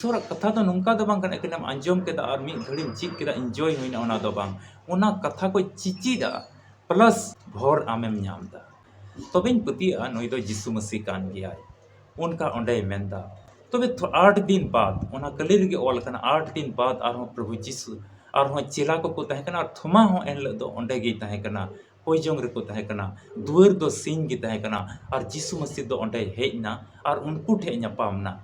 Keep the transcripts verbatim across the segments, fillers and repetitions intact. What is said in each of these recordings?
ᱤᱥᱚᱨᱟᱜ ᱠᱟᱛᱷᱟ ᱫᱚ ᱱᱚᱝᱠᱟ ᱫᱚ ᱵᱟᱝ ᱠᱟᱱᱟ, ᱮᱠᱮᱱᱮᱢ ᱟᱸᱡᱚᱢ ᱠᱮᱫᱟ ᱟᱨ ᱢᱤᱫ ᱜᱷᱟᱹᱲᱤᱢ ᱪᱮᱫ ᱠᱮᱫᱟ, enjoy ᱦᱩᱭᱱᱟ, ᱚᱱᱟ ᱫᱚ ᱵᱟᱝ᱾ ᱚᱱᱟ ᱠᱟᱛᱷᱟ ᱠᱚ ᱪᱮᱪᱮᱫᱟ, plus ᱵᱷᱚᱨ ᱟᱢᱮᱢ ᱧᱟᱢ ᱮᱫᱟ᱾ ᱛᱚᱵᱮᱧ ᱯᱟᱹᱛᱭᱟᱹᱜᱼᱟ ᱱᱩᱭ ᱫᱚ ᱡᱤᱥᱩ ᱢᱟᱹᱥᱤ ᱠᱟᱱ ᱜᱮᱭᱟᱭ, ᱚᱱᱠᱟ ᱚᱸᱰᱮᱭ ᱢᱮᱱᱫᱟ᱾ ᱛᱚᱵᱮ ᱛᱷᱚ-, ᱟᱴ ᱫᱤᱱ ᱵᱟᱫ, ᱚᱱᱟ ᱠᱟᱹᱞᱤ ᱨᱮᱜᱮ ᱚᱞ ᱟᱠᱟᱱᱟ, ᱟᱴ ᱫᱤᱱ ᱵᱟᱫ ᱟᱨᱦᱚᱸ ᱯᱨᱚᱵᱷᱩ ᱡᱤᱥᱩ, ᱟᱨᱦᱚᱸ ᱪᱮᱞᱟ ᱠᱚᱠᱚ ᱛᱟᱦᱮᱸ ᱠᱟᱱᱟ ᱟᱨ ᱛᱷᱚᱢᱟ ᱦᱚᱸ ᱮᱱᱦᱤᱞᱳᱜ ᱫᱚ ᱚᱸᱰᱮ ᱜᱮᱭ ᱛᱟᱦᱮᱸ ᱠᱟᱱᱟ, ᱠᱚᱭ ᱡᱚᱝ ᱨᱮᱠᱚ ᱛᱟᱦᱮᱸ ᱠᱟᱱᱟ, ᱫᱩᱣᱟᱹᱨ ᱫᱚ ᱥᱤᱧ ᱜᱮ ᱛᱟᱦᱮᱸ ᱠᱟᱱᱟ ᱟᱨ ᱡᱤᱥᱩ ᱢᱟᱹᱥᱤ ᱫᱚ ᱚᱸᱰᱮᱭ ᱦᱮᱡ ᱮᱱᱟ ᱟᱨ ᱩᱱᱠᱩ ᱴᱷᱮᱱ ᱧᱟᱯᱟᱢ ᱮᱱᱟ᱾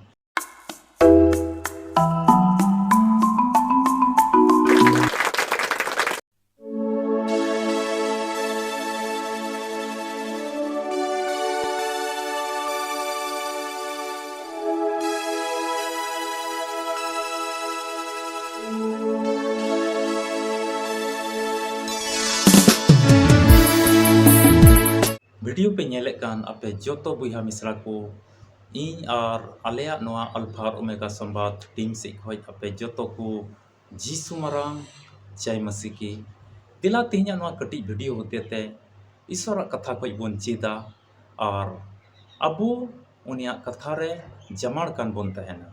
ᱵᱷᱤᱰᱤᱭᱳ ᱯᱮ ᱧᱮᱞᱮᱫ ᱠᱟᱱ ᱟᱯᱮ ᱡᱚᱛᱚ ᱵᱚᱭᱦᱟ ᱢᱤᱥᱨᱟ ᱠᱚ, ᱤᱧ ᱟᱨ ᱟᱞᱮᱭᱟᱜ ᱱᱚᱣᱟ ᱟᱞᱯᱷᱟ ᱟᱨ ᱳᱢᱮᱜᱟ ᱥᱚᱢᱵᱟᱫ ᱴᱤᱢ ᱥᱮᱫ ᱠᱷᱚᱱ ᱟᱯᱮ ᱡᱚᱛᱚ ᱠᱚ ᱡᱤᱥᱩ ᱢᱟᱨᱟᱝ ᱡᱟᱭ ᱢᱟᱹᱥᱤ ᱠᱤ᱾ ᱫᱮᱞᱟ ᱛᱮᱦᱮᱧᱟᱜ ᱱᱚᱣᱟ ᱠᱟᱹᱴᱤᱡ ᱵᱷᱤᱰᱤᱭᱳ ᱦᱚᱛᱮ ᱛᱮ ᱤᱥᱚᱨᱟᱜ ᱠᱟᱛᱷᱟ ᱠᱷᱚᱱ ᱵᱚᱱ ᱪᱮᱫᱟ ᱟᱨ ᱟᱵᱚ ᱩᱱᱤᱭᱟᱜ ᱠᱟᱛᱷᱟ ᱨᱮ ᱡᱟᱢᱟᱲ ᱠᱟᱱ ᱵᱚᱱ ᱛᱟᱦᱮᱱᱟ᱾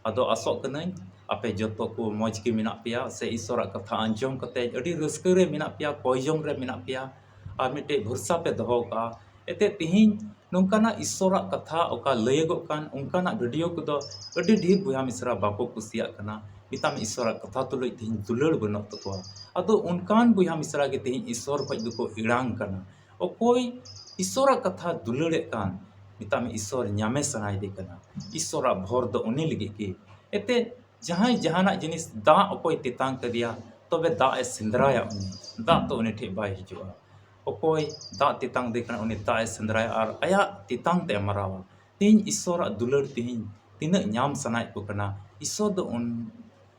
ᱟᱫᱚ ᱟᱥᱚᱜ ᱠᱟᱹᱱᱟᱹᱧ ᱟᱯᱮ ᱡᱚᱛᱚ ᱠᱚ ᱢᱚᱡᱽ ᱜᱮ ᱢᱮᱱᱟᱜ ᱯᱮᱭᱟ ᱥᱮ ᱤᱥᱚᱨᱟᱜ ᱠᱟᱛᱷᱟ ᱟᱸᱡᱚᱢ ᱠᱟᱛᱮ ᱟᱹᱰᱤ ᱨᱟᱹᱥᱠᱟᱹ ᱨᱮ ᱢᱮᱱᱟᱜ ᱯᱮᱭᱟ, ᱠᱚᱭ ᱡᱚᱝ ᱨᱮ ᱢᱮᱱᱟᱜ ᱯᱮᱭᱟ ᱟᱨ ᱢᱤᱫᱴᱮᱡ ᱵᱷᱚᱨᱥᱟ ᱯᱮ ᱫᱚᱦᱚ ᱠᱟᱜᱼᱟ᱾ ᱮᱱᱛᱮᱫ ᱛᱮᱦᱮᱧ ᱱᱚᱝᱠᱟᱱᱟᱜ ᱤᱥᱚᱨᱟᱜ ᱠᱟᱛᱷᱟ ᱚᱠᱟ ᱞᱟᱹᱭᱟᱹᱜᱚᱜ ᱠᱟᱱ ᱚᱱᱠᱟᱱᱟᱜ ᱵᱷᱤᱰᱤᱭᱳ ᱠᱚᱫᱚ ᱟᱹᱰᱤ ᱰᱷᱮᱨ ᱵᱚᱭᱦᱟ ᱢᱤᱥᱨᱟ ᱵᱟᱠᱚ ᱠᱩᱥᱤᱭᱟᱜ ᱠᱟᱱᱟ᱾ ᱢᱮᱛᱟᱢ ᱤᱥᱚᱨᱟᱜ ᱠᱟᱛᱷᱟ ᱛᱩᱞᱩᱡ ᱛᱮᱦᱮᱧ ᱫᱩᱞᱟᱹᱲ ᱵᱟᱹᱱᱩᱜ ᱛᱟᱠᱚᱣᱟ᱾ ᱟᱫᱚ ᱚᱱᱠᱟᱱ ᱵᱚᱭᱦᱟ ᱢᱤᱥᱨᱟ ᱜᱮ ᱛᱮᱦᱮᱧ ᱤᱥᱚᱨ ᱠᱷᱚᱱ ᱫᱚᱠᱚ ᱮᱲᱟᱝ ᱠᱟᱱᱟ᱾ ᱚᱠᱚᱭ ᱤᱥᱚᱨᱟᱜ ᱠᱟᱛᱷᱟ ᱫᱩᱞᱟᱹᱲᱮᱫ ᱠᱟᱱ, ᱢᱮᱛᱟᱜ ᱢᱮ ᱤᱥᱚᱨ ᱧᱟᱢᱮ ᱥᱟᱱᱟᱭᱮᱫᱮ ᱠᱟᱱᱟ᱾ ᱤᱥᱚᱨᱟᱜ ᱵᱷᱚᱨ ᱫᱚ ᱩᱱᱤ ᱞᱟᱹᱜᱤᱫ ᱜᱮ᱾ ᱮᱱᱛᱮᱫ ᱡᱟᱦᱟᱸᱭ ᱡᱟᱦᱟᱱᱟᱜ ᱡᱤᱱᱤᱥ ᱫᱟᱜ ᱚᱠᱚᱭ ᱛᱮᱛᱟᱝ ᱠᱮᱫᱮᱭᱟ, ᱛᱚᱵᱮ ᱫᱟᱜ ᱮ ᱥᱮᱸᱫᱽᱨᱟᱭᱟ, ᱩᱱᱤ ᱫᱟᱜ ᱫᱚ ᱩᱱᱤ ᱴᱷᱮᱱ ᱵᱟᱭ ᱦᱤᱡᱩᱜᱼᱟ᱾ ᱚᱠᱚᱭ ᱫᱟᱜ ᱛᱮᱛᱟᱝ ᱫᱮ ᱠᱟᱱᱟ, ᱩᱱᱤ ᱫᱟᱜ ᱮ ᱥᱮᱸᱫᱽᱨᱟᱭᱟ ᱟᱨ ᱟᱭᱟᱜ ᱛᱮᱛᱟᱝ ᱛᱮ ᱢᱟᱨᱟᱣᱟ᱾ ᱛᱮᱦᱮᱧ ᱤᱥᱚᱨᱟᱜ ᱫᱩᱞᱟᱹᱲ ᱛᱮᱦᱮᱧ ᱛᱤᱱᱟᱹᱜ ᱧᱟᱢ ᱥᱟᱱᱟᱭᱮᱫ ᱠᱚ ᱠᱟᱱᱟ, ᱤᱥᱚᱨ ᱫᱚ ᱩᱱ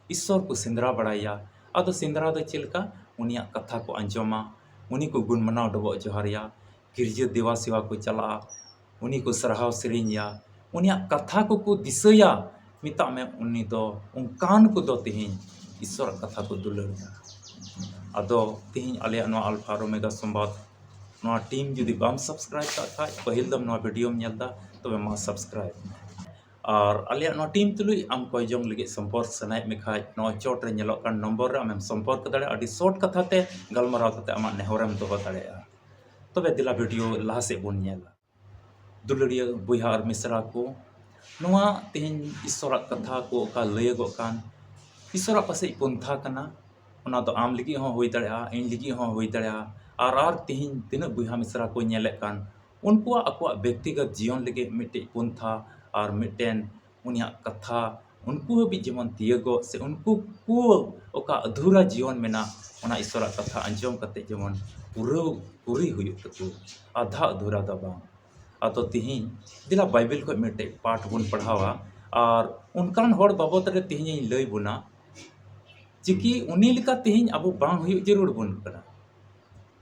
ᱤᱥᱚᱨ ᱠᱚ ᱥᱮᱸᱫᱽᱨᱟ ᱵᱟᱲᱟᱭᱟ᱾ ᱟᱫᱚ ᱥᱮᱸᱫᱽᱨᱟ ᱫᱚ ᱪᱮᱫ ᱞᱮᱠᱟ? ᱩᱱᱤᱭᱟᱜ ᱠᱟᱛᱷᱟ ᱠᱚ ᱟᱸᱡᱚᱢᱟ, ᱩᱱᱤ ᱠᱚ ᱜᱩᱱ ᱢᱟᱱᱟᱣ ᱰᱚᱵᱚᱜ ᱡᱚᱦᱟᱨ ᱮᱭᱟ, ᱜᱤᱨᱡᱟᱹ ᱫᱮᱵᱟ ᱥᱮᱵᱟ ᱠᱚ ᱪᱟᱞᱟᱜᱼᱟ, ᱩᱱᱤ ᱠᱚ ᱥᱟᱨᱦᱟᱣ ᱥᱮᱨᱮᱧ ᱮᱭᱟ, ᱩᱱᱤᱭᱟᱜ ᱠᱟᱛᱷᱟ ᱠᱚᱠᱚ ᱫᱤᱥᱟᱹᱭᱟ᱾ ᱢᱮᱛᱟᱜ ᱢᱮ ᱩᱱᱤ ᱫᱚ ᱚᱱᱠᱟᱱ ᱠᱚᱫᱚ ᱛᱮᱦᱮᱧ ᱤᱥᱚᱨᱟᱜ ᱠᱟᱛᱷᱟ ᱠᱚ ᱫᱩᱞᱟᱹᱲ ᱮᱫᱟ᱾ ᱟᱫᱚ ᱛᱮᱦᱮᱧ ᱟᱞᱮᱭᱟᱜ ᱱᱚᱣᱟ ᱟᱞᱯᱷᱟ ᱟᱨ ᱳᱢᱮᱜᱟ ᱥᱚᱢᱵᱟᱫ ᱱᱚᱣᱟ ᱴᱤᱢ ᱡᱩᱫᱤ ᱵᱟᱢ ᱥᱟᱵᱥᱠᱨᱟᱭᱤᱵ ᱠᱟᱜ ᱠᱷᱟᱡ, ᱯᱟᱹᱦᱤᱞ ᱫᱚᱢ ᱱᱚᱣᱟ ᱵᱷᱤᱰᱤᱭᱳᱢ ᱧᱮᱞ ᱮᱫᱟ, ᱛᱚᱵᱮ ᱢᱟ ᱥᱟᱵᱥᱠᱨᱟᱭᱤᱵ ᱢᱮ᱾ ᱟᱨ ᱟᱞᱮᱭᱟᱜ ᱱᱚᱣᱟ ᱴᱤᱢ ᱛᱩᱞᱩᱡ ᱟᱢ ᱠᱚᱭ ᱡᱚᱝ ᱞᱟᱹᱜᱤᱫ ᱥᱚᱢᱯᱚᱨᱠ ᱥᱟᱱᱟᱭᱮᱫ ᱢᱮ ᱠᱷᱟᱡ, ᱱᱚᱣᱟ ᱪᱚᱴ ᱨᱮ ᱧᱮᱞᱚᱜ ᱠᱟᱱ ᱱᱚᱢᱵᱚᱨ ᱨᱮ ᱟᱢᱮᱢ ᱥᱚᱢᱯᱚᱨᱠ ᱫᱟᱲᱮᱭᱟᱜᱼᱟ᱾ ᱟᱹᱰᱤ ᱥᱚᱨᱴ ᱠᱟᱛᱷᱟ ᱛᱮ ᱜᱟᱞᱢᱟᱨᱟᱣ ᱠᱟᱛᱮ ᱟᱢᱟᱜ ᱱᱮᱦᱚᱨᱮᱢ ᱫᱚᱦᱚ ᱫᱟᱲᱮᱭᱟᱜᱼᱟ᱾ ᱛᱚᱵᱮ ᱫᱮᱞᱟ ᱵᱷᱤᱰᱤᱭᱳ ᱞᱟᱦᱟ ᱥᱮᱫ ᱵᱚᱱ ᱧᱮᱞᱟ᱾ ᱫᱩᱞᱟᱹᱲᱤᱭᱟᱹ ᱵᱚᱭᱦᱟ ᱟᱨ ᱢᱤᱥᱨᱟ ᱠᱚ, ᱱᱚᱣᱟ ᱛᱮᱦᱮᱧ ᱤᱥᱚᱨᱟᱜ ᱠᱟᱛᱷᱟ ᱠᱚ ᱚᱠᱟ ᱞᱟᱹᱭᱟᱹᱜᱚᱜ ᱠᱟᱱ, ᱤᱥᱚᱨᱟᱜ ᱯᱟᱥᱮᱡ ᱯᱚᱱᱛᱷᱟ ᱠᱟᱱᱟ, ᱚᱱᱟ ᱫᱚ ᱟᱢ ᱞᱟᱹᱜᱤᱫ ᱦᱚᱸ ᱦᱩᱭ ᱫᱟᱲᱮᱭᱟᱜᱼᱟ, ᱤᱧ ᱞᱟᱹᱜᱤᱫ ᱦᱚᱸ ᱦᱩᱭ ᱫᱟᱲᱮᱭᱟᱜᱼᱟ᱾ ᱟᱨ, ᱟᱨ ᱛᱮᱦᱮᱧ ᱛᱤᱱᱟᱹᱜ ᱵᱚᱭᱦᱟ ᱢᱤᱥᱨᱟ ᱠᱚ ᱧᱮᱞᱮᱫ ᱠᱟᱱ, ᱩᱱᱠᱩᱣᱟᱜ ᱟᱠᱚᱣᱟᱜ ᱵᱮᱠᱛᱤᱜᱚᱛ ᱡᱤᱭᱚᱱ ᱞᱟᱹᱜᱤᱫ ᱢᱤᱫᱴᱮᱡ ᱯᱚᱱᱛᱷᱟ ᱟᱨ ᱢᱤᱫᱴᱮᱱ ᱩᱱᱤᱭᱟᱜ ᱠᱟᱛᱷᱟ ᱩᱱᱠᱩ ᱦᱟᱹᱵᱤᱡ ᱡᱮᱢᱚᱱ ᱛᱤᱭᱟᱹᱜᱚᱜ, ᱥᱮ ᱩᱱᱠᱩ ᱠᱚ ᱚᱠᱟ ᱟᱫᱷᱩᱨᱟ ᱡᱤᱭᱚᱱ ᱢᱮᱱᱟᱜ, ᱚᱱᱟ ᱤᱥᱚᱨᱟᱜ ᱠᱟᱛᱷᱟ ᱟᱸᱡᱚᱢ ᱠᱟᱛᱮ ᱡᱮᱢᱚᱱ ᱯᱩᱨᱟᱹᱣ, ᱯᱩᱨᱤ ᱦᱩᱭᱩᱜ ᱛᱟᱠᱚ, ᱟᱫᱷᱟ ᱟᱫᱷᱩᱨᱟ ᱫᱚ ᱵᱟᱝ᱾ ᱟᱫᱚ ᱛᱤᱦᱤᱧ ᱫᱮᱞᱟ ᱵᱟᱭᱵᱮᱞ ᱠᱷᱚᱱ ᱢᱤᱫᱴᱮᱡ ᱯᱟᱴ ᱵᱚᱱ ᱯᱟᱲᱦᱟᱣᱟ, ᱟᱨ ᱚᱱᱠᱟᱱ ᱦᱚᱲ ᱵᱟᱵᱚᱫ ᱨᱮ ᱛᱤᱦᱤᱧ ᱤᱧ ᱞᱟᱹᱭ ᱵᱚᱱᱟ, ᱪᱤᱠᱤ ᱩᱱᱤ ᱞᱮᱠᱟ ᱛᱤᱦᱤᱧ ᱟᱵᱚ ᱵᱟᱝ ᱦᱩᱭᱩᱜ ᱡᱟᱹᱨᱩᱲ ᱵᱚᱱ ᱠᱟᱱᱟ᱾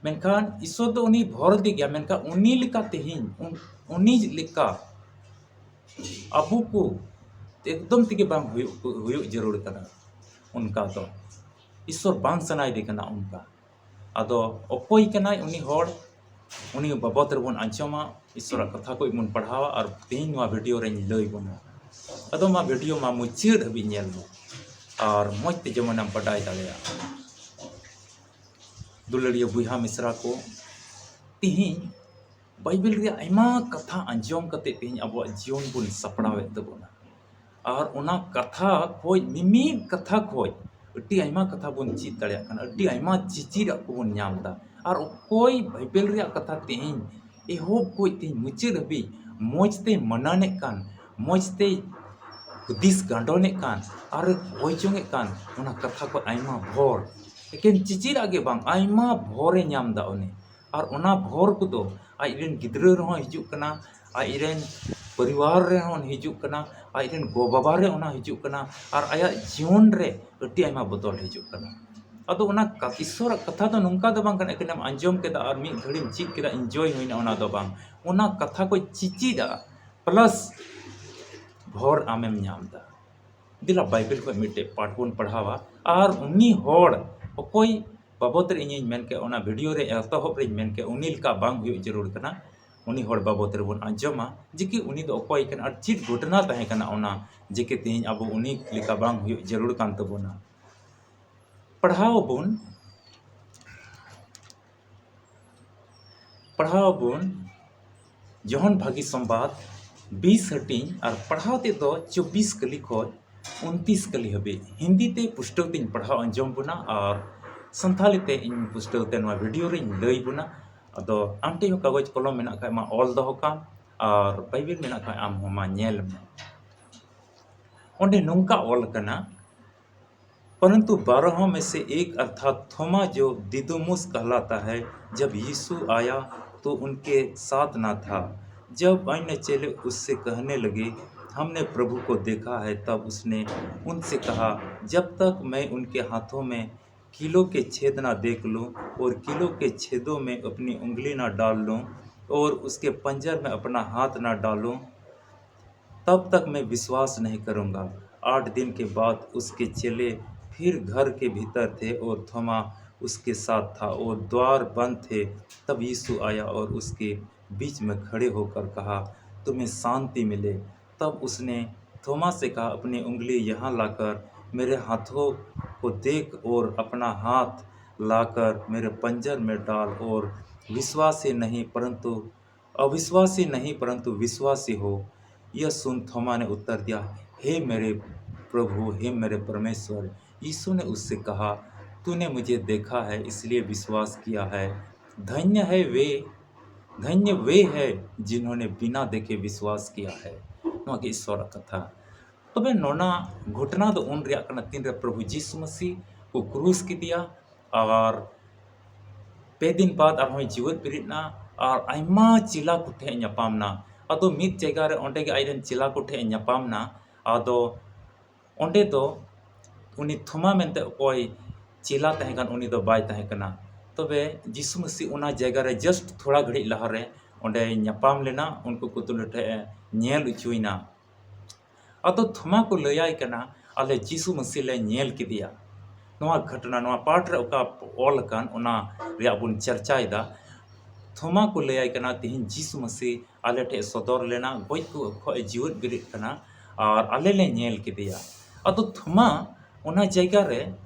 ᱢᱮᱱᱠᱷᱟᱱ ᱤᱥᱚᱨ ᱫᱚ ᱩᱱᱤ ᱵᱷᱚᱨ ᱫᱮ ᱜᱮᱭᱟ, ᱢᱮᱱᱠᱷᱟᱱ ᱩᱱᱤ ᱞᱮᱠᱟ ᱛᱤᱦᱤᱧ, ᱩᱱ-, ᱩᱱᱤ ᱞᱮᱠᱟ ᱟᱵᱚ ᱠᱚ ᱮᱠᱫᱚᱢ ᱛᱮᱜᱮ ᱵᱟᱝ ᱦᱩᱭᱩᱜ, ᱦᱩᱭᱩᱜ ᱡᱟᱹᱨᱩᱲ ᱠᱟᱱᱟ᱾ ᱚᱱᱠᱟ ᱫᱚ ᱤᱥᱚᱨ ᱵᱟᱝ ᱥᱟᱱᱟᱭᱮᱫᱮ ᱠᱟᱱᱟ ᱚᱱᱠᱟ᱾ ᱟᱫᱚ ᱚᱠᱚᱭ ᱠᱟᱱᱟᱭ ᱩᱱᱤ ᱦᱚᱲ? ᱩᱱᱤ ᱵᱟᱵᱚᱫ ᱨᱮᱵᱚᱱ ᱟᱸᱡᱚᱢᱟ, ᱤᱥᱚᱨᱟᱜ ᱠᱟᱛᱷᱟ ᱠᱚ ᱵᱚᱱ ᱯᱟᱲᱦᱟᱣᱟ, ᱟᱨ ᱛᱮᱦᱮᱧ ᱱᱚᱣᱟ ᱵᱷᱤᱰᱤᱭᱳ ᱨᱮᱧ ᱞᱟᱹᱭ ᱵᱚᱱᱟ᱾ ᱟᱫᱚ ᱢᱟ ᱵᱷᱤᱰᱤᱭᱳ ᱢᱟ ᱢᱩᱪᱟᱹᱫ ᱦᱟᱹᱵᱤᱡ ᱧᱮᱞ ᱢᱮ, ᱟᱨ ᱢᱚᱡᱽ ᱛᱮ ᱡᱮᱢᱚᱱᱮᱢ ᱵᱟᱰᱟᱭ ᱫᱟᱲᱮᱭᱟᱜᱼᱟ᱾ ᱫᱩᱞᱟᱹᱲᱤᱭᱟᱹ ᱵᱚᱭᱦᱟ ᱢᱤᱥᱨᱟ ᱠᱚ, ᱛᱤᱦᱤᱧ ᱵᱟᱭᱵᱮᱞ ᱨᱮᱭᱟᱜ ᱟᱭᱢᱟ ᱠᱟᱛᱷᱟ ᱟᱸᱡᱚᱢ ᱠᱟᱛᱮ ᱛᱤᱦᱤᱧ ᱟᱵᱚᱣᱟᱜ ᱡᱤᱭᱚᱱ ᱵᱚᱱ ᱥᱟᱯᱲᱟᱣᱮᱫ ᱛᱟᱵᱚᱱᱟ᱾ ᱟᱨ ᱚᱱᱟ ᱠᱟᱛᱷᱟ ᱠᱷᱚᱡ, ᱢᱤᱢᱤᱫ ᱠᱟᱛᱷᱟ ᱠᱷᱚᱡ ᱟᱹᱰᱤ ᱟᱭᱢᱟ ᱠᱟᱛᱷᱟ ᱵᱚᱱ ᱪᱮᱫ ᱫᱟᱲᱮᱭᱟᱜ ᱠᱟᱱᱟ, ᱟᱹᱰᱤ ᱟᱭᱢᱟ ᱪᱤᱪᱤᱨᱟᱜ ᱠᱚᱵᱚᱱ ᱧᱟᱢ ᱮᱫᱟ᱾ ᱟᱨ ᱚᱠᱚᱭ ᱵᱟᱭᱵᱮᱞ ᱨᱮᱭᱟᱜ ᱠᱟᱛᱷᱟ ᱛᱮᱦᱮᱧ ᱮᱦᱚᱵ ᱠᱷᱚᱡ ᱛᱮᱦᱮᱧ ᱢᱩᱪᱟᱹᱫ ᱦᱟᱹᱵᱤᱡ ᱢᱚᱡᱽ ᱛᱮᱭ ᱢᱟᱱᱟᱱᱮᱫ ᱠᱟᱱ, ᱢᱚᱡᱽ ᱛᱮᱭ ᱦᱩᱫᱤᱥ ᱜᱟᱸᱰᱚᱱᱮᱫ ᱠᱟᱱ, ᱟᱨᱮ ᱠᱚᱭ ᱡᱚᱝᱮᱫ ᱠᱟᱱ, ᱚᱱᱟ ᱠᱟᱛᱷᱟ ᱠᱷᱚᱡ ᱟᱭᱢᱟ ᱵᱷᱚᱨ, ᱮᱠᱮᱱ ᱪᱤᱪᱤᱨᱟᱜ ᱜᱮ ᱵᱟᱝ, ᱟᱭᱢᱟ ᱵᱷᱚᱨᱮ ᱧᱟᱢ ᱮᱫᱟ ᱩᱱᱤ᱾ ᱟᱨ ᱚᱱᱟ ᱵᱷᱚᱨ ᱠᱚᱫᱚ ᱟᱡ ᱨᱮᱱ ᱜᱤᱫᱽᱨᱟᱹ ᱨᱮᱦᱚᱸ ᱦᱤᱡᱩᱜ ᱠᱟᱱᱟ, ᱟᱡ ᱨᱮᱱ ᱯᱚᱨᱤᱵᱟᱨ ᱨᱮᱦᱚᱸ ᱦᱤᱡᱩᱜ ᱠᱟᱱᱟ, ᱟᱡ ᱨᱮᱱ ᱜᱚ ᱵᱟᱵᱟ ᱨᱮ ᱚᱱᱟ ᱦᱤᱡᱩᱜ ᱠᱟᱱᱟ, ᱟᱨ ᱟᱭᱟᱜ ᱡᱤᱭᱚᱱ ᱨᱮ ᱟᱹᱰᱤ ᱟᱭᱢᱟ ᱵᱚᱫᱚᱞ ᱦᱤᱡᱩᱜ ᱠᱟᱱᱟ᱾ ᱟᱫᱚ ᱚᱱᱟ ᱠᱟ-, ᱤᱥᱚᱨᱟᱜ ᱠᱟᱛᱷᱟ ᱫᱚ ᱱᱚᱝᱠᱟ ᱫᱚ ᱵᱟᱝ ᱠᱟᱱᱟ, ᱮᱠᱮᱱᱮᱢ ᱟᱸᱡᱚᱢ ᱠᱮᱫᱟ ᱟᱨ ᱢᱤᱫ ᱜᱷᱟᱹᱲᱤᱢ ᱪᱮᱫ ᱠᱮᱫᱟ, ᱤᱱᱡᱚᱭ ᱦᱩᱭᱱᱟ, ᱚᱱᱟ ᱫᱚ ᱵᱟᱝ᱾ ᱚᱱᱟ ᱠᱟᱛᱷᱟ ᱠᱚ ᱪᱤᱪᱤᱫᱟ, ᱯᱞᱟᱥ ᱵᱷᱚᱨ ᱟᱢᱮᱢ ᱧᱟᱢ ᱮᱫᱟ᱾ ᱫᱮᱞᱟ ᱵᱟᱭᱵᱮᱞ ᱠᱷᱚᱱ ᱢᱤᱫᱴᱮᱡ ᱯᱟᱴ ᱵᱚᱱ ᱯᱟᱲᱦᱟᱣᱟ, ᱟᱨ ᱩᱱᱤ ᱦᱚᱲ ᱚᱠᱚᱭ ᱵᱟᱵᱚᱫ ᱨᱮ ᱤᱧᱤᱧ ᱢᱮᱱ ᱠᱮᱫ, ᱚᱱᱟ ᱵᱷᱤᱰᱤᱭᱳ ᱨᱮ ᱮᱛᱚᱦᱚᱵ ᱨᱮᱧ ᱢᱮᱱ ᱠᱮᱫ, ᱩᱱᱤ ᱞᱮᱠᱟ ᱵᱟᱝ ᱦᱩᱭᱩᱜ ᱡᱟᱹᱨᱩᱲ ᱠᱟᱱᱟ᱾ ᱩᱱᱤ ᱦᱚᱲ ᱵᱟᱵᱚᱫ ᱨᱮᱵᱚᱱ ᱟᱸᱡᱚᱢᱟ ᱡᱮ ᱠᱤ ᱩᱱᱤ ᱫᱚ ᱚᱠᱚᱭ ᱠᱟᱱᱟ ᱟᱨ ᱪᱮᱫ ᱜᱷᱚᱴᱚᱱᱟ ᱛᱟᱦᱮᱸ ᱠᱟᱱᱟ ᱚᱱᱟ, ᱡᱮ ᱠᱤ ᱛᱮᱦᱮᱧ ᱟᱵᱚ ᱩᱱᱤ ᱞᱮᱠᱟ ᱵᱟᱝ ᱦᱩᱭᱩᱜ ᱡᱟᱹᱨᱩᱲ ᱠᱟᱱ ᱛᱟᱵᱚᱱᱟ᱾ ᱯᱟᱲᱦᱟᱣ ᱟᱵᱚᱱ, ᱯᱟᱲᱦᱟᱣ ᱟᱵᱚᱱ ᱡᱚᱦᱚᱱ ᱵᱷᱟᱹᱜᱤ ᱥᱚᱢᱵᱟᱫ ᱵᱤᱥ ᱦᱟᱹᱴᱤᱧ ᱟᱨ ᱯᱟᱲᱦᱟᱣ ᱛᱮᱫᱚ ᱪᱚᱵᱵᱤᱥ ᱠᱟᱹᱞᱤ ᱠᱷᱚᱱ ᱩᱱᱛᱤᱥ ᱠᱟᱹᱞᱤ ᱦᱟᱹᱵᱤᱡ ᱦᱤᱱᱫᱤ ᱛᱮ ᱯᱩᱥᱴᱟᱹᱣ ᱛᱮᱧ ᱯᱟᱲᱦᱟᱣ ᱟᱸᱡᱚᱢ ᱵᱚᱱᱟ ᱟᱨ ᱥᱟᱱᱛᱷᱟᱞᱤ ᱛᱮ ᱤᱧ ᱯᱩᱥᱴᱟᱹᱣ ᱛᱮ ᱱᱚᱣᱟ ᱵᱷᱤᱰᱤᱭᱳ ᱨᱮᱧ ᱞᱟᱹᱭ ᱵᱚᱱᱟ᱾ ᱟᱫᱚ ᱟᱢ ᱴᱷᱮᱱ ᱦᱚᱸ ᱠᱟᱜᱚᱡᱽ ᱠᱚᱞᱚᱢ ᱢᱮᱱᱟᱜ ᱠᱷᱟᱡ ᱢᱟ ᱚᱞ ᱫᱚᱦᱚ ᱠᱟᱢ, ᱟᱨ ᱵᱟᱭᱵᱮᱞ ᱢᱮᱱᱟᱜ ᱠᱷᱟᱡ ᱟᱢ ᱦᱚᱸ ᱢᱟ ᱧᱮᱞ ᱢᱮ᱾ ᱚᱸᱰᱮ ᱱᱚᱝᱠᱟ ᱚᱞ ᱠᱟᱱᱟ, परंतु बारहों में से एक अर्थात थोमा, जो दिदुमुस कहलाता है, जब यीशु आया तो उनके साथ ना था। जब अन्य चेले उससे कहने लगे, "हमने प्रभु को देखा है," तब उसने उनसे कहा, "जब तक मैं उनके हाथों में कीलों के छेद ना देख लूं और कीलों के छेदों में अपनी उंगली ना डाल लूं और उसके पंजर में अपना हाथ ना डालूं, तब तक मैं विश्वास नहीं करूंगा।" आठ दिन के बाद उसके चेले फिर घर के भीतर थे और थोमा उसके साथ था और द्वार बंद थे। तब यीशु आया और उसके बीच में खड़े होकर कहा, "तुम्हें शांति मिले।" तब उसने थोमा से कहा, "अपनी उंगली यहाँ लाकर मेरे हाथों को देख और अपना हाथ लाकर मेरे पंजर में डाल और विश्वास ही नहीं परंतु अविश्वासी नहीं परंतु विश्वासी हो।" यह सुन थोमा ने उत्तर दिया, "हे मेरे प्रभु, हे मेरे परमेश्वर।" यीशु ने उससे कहा, "तूने मुझे देखा है, इसलिए विश्वास किया है। धन्य है वे, धन्य वे है जिन्होंने बिना देखे विश्वास किया है।" ᱱᱚᱣᱟ ᱜᱮ ᱤᱥᱚᱨᱟᱜ ᱠᱟᱛᱷᱟ᱾ ᱛᱚᱵᱮ ᱱᱚᱣᱟ ᱜᱷᱚᱴᱚᱱᱟ ᱫᱚ ᱩᱱ ᱨᱮᱭᱟᱜ ᱠᱟᱱᱟ, ᱛᱤᱱᱨᱮ ᱯᱨᱚᱵᱷᱩ ᱡᱤᱥᱩ ᱢᱟᱹᱥᱤ ᱠᱚ ᱠᱨᱩᱥ ᱠᱮᱫᱮᱭᱟ ᱟᱨ ᱯᱮ ᱫᱤᱱ ᱵᱟᱫ ᱟᱨᱦᱚᱸᱭ ᱡᱤᱣᱮᱫ ᱵᱮᱨᱮᱫ ᱮᱱᱟ᱾ ᱟᱨ ᱟᱭᱢᱟ ᱪᱮᱞᱟ ᱠᱚ ᱴᱷᱮᱱ ᱧᱟᱯᱟᱢ ᱮᱱᱟ᱾ ᱟᱫᱚ ᱢᱤᱫ ᱡᱟᱭᱜᱟ ᱨᱮ ᱚᱸᱰᱮ ᱜᱮ ᱟᱡᱨᱮᱱ ᱪᱮᱞᱟ ᱠᱚ ᱴᱷᱮᱱ ᱧᱟᱯᱟᱢ ᱮᱱᱟ᱾ ᱟᱫᱚ ᱚᱸᱰᱮ ᱫᱚ ᱩᱱᱤ ᱛᱷᱚᱢᱟ ᱢᱮᱱᱛᱮ ᱚᱠᱚᱭ ᱪᱮᱞᱟ ᱛᱟᱦᱮᱸ ᱠᱟᱱ, ᱩᱱᱤ ᱫᱚ ᱵᱟᱭ ᱛᱟᱦᱮᱸ ᱠᱟᱱᱟ᱾ ᱛᱚᱵᱮ ᱡᱤᱥᱩ ᱢᱟᱹᱥᱤ ᱚᱱᱟ ᱡᱟᱭᱜᱟ ᱨᱮ just ᱛᱷᱚᱲᱟ ᱜᱷᱟᱹᱲᱤᱡ ᱞᱟᱦᱟᱨᱮ ᱚᱸᱰᱮ ᱧᱟᱯᱟᱢ ᱞᱮᱱᱟ, ᱩᱱᱠᱩ ᱠᱚ ᱛᱩᱞᱩᱡ ᱴᱷᱮᱱ ᱮ ᱧᱮᱞ ᱦᱚᱪᱚᱭᱮᱱᱟ᱾ ᱟᱫᱚ ᱛᱷᱚᱢᱟ ᱠᱚ ᱞᱟᱹᱭᱟᱭ ᱠᱟᱱᱟ, "ᱟᱞᱮ ᱡᱤᱥᱩ ᱢᱟᱹᱥᱤ ᱞᱮ ᱧᱮᱞ ᱠᱮᱫᱮᱭᱟ᱾" ᱱᱚᱣᱟ ᱜᱷᱚᱴᱚᱱᱟ, ᱱᱚᱣᱟ ᱯᱟᱴ ᱨᱮ ᱚᱠᱟ ᱚᱞ ᱟᱠᱟᱱ, ᱚᱱᱟ ᱨᱮᱭᱟᱜ ᱵᱚᱱ ᱪᱟᱨᱪᱟᱭᱮᱫᱟ᱾ ᱛᱷᱚᱢᱟ ᱠᱚ ᱞᱟᱹᱭᱟᱭ ᱠᱟᱱᱟ, "ᱛᱮᱦᱮᱧ ᱡᱤᱥᱩ ᱢᱟᱹᱥᱤ ᱟᱞᱮ ᱴᱷᱮᱱ ᱥᱚᱫᱚᱨ ᱞᱮᱱᱟ, ᱜᱚᱡ ᱠᱚ ᱠᱷᱚᱱ ᱮ ᱡᱤᱣᱮᱫ ᱵᱮᱨᱮᱫ ᱠᱟᱱᱟ, ᱟᱨ ᱟᱞᱮ ᱞᱮ ᱧᱮᱞ ᱠᱮᱫᱮᱭᱟ᱾" ᱟᱫᱚ ᱛᱷᱚᱢᱟ ᱚᱱᱟ ᱡᱟᱭᱜᱟ ᱨᱮ